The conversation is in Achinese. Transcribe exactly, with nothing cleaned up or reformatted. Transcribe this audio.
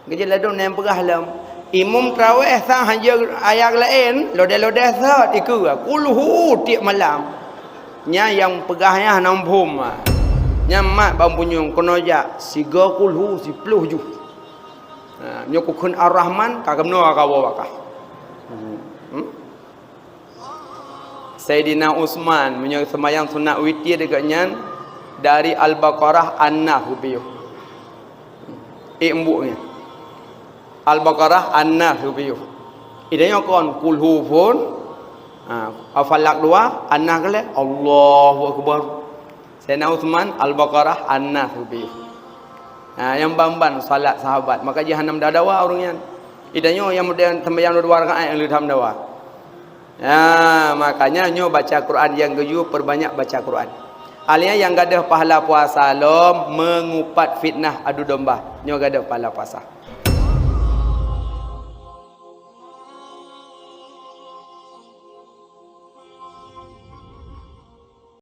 Keujeuet ladôm nyang peugah lom. Imum traweh sang hana ayat laén, lodeh-lodeh sot ikeu. Kulhu tiep malam. Nyan nyang peugah nyan hana muphom. Nyan mat ban punyueng keunoe jak sigo kulhu siploh juh. Ha, nyoe kukheun Ar-Rahman ka keunoe ka woe wakah. Hmm. Saidina Utsman meunyoe seumayang sunat witir deungon nyan dari Al-Baqarah An-Nas geupiôh. Ék mbuk nyan. Al-Baqarah An-Nas geupiôh. Idanyoe kon kulhu phon. Ha, Al-Falaq dua, An-Nas geuleh. Allahu Akbar. Saidina Utsman Al-Baqarah An-Nas geupiôh. Ha, nyang ban-ban salat sahabat. Maka jih hana meudawa ureuëng nyan. Idanyoe nyang model sembahyang dua rakaat nyang leutam dawa. Ya, makanya nyoe baca Quran nyang geuyue perbanyak baca Quran. Alia nyang gadôh pahala puasa lom mengupat fitnah adu domba. Nyoe gadôh pahala puasa.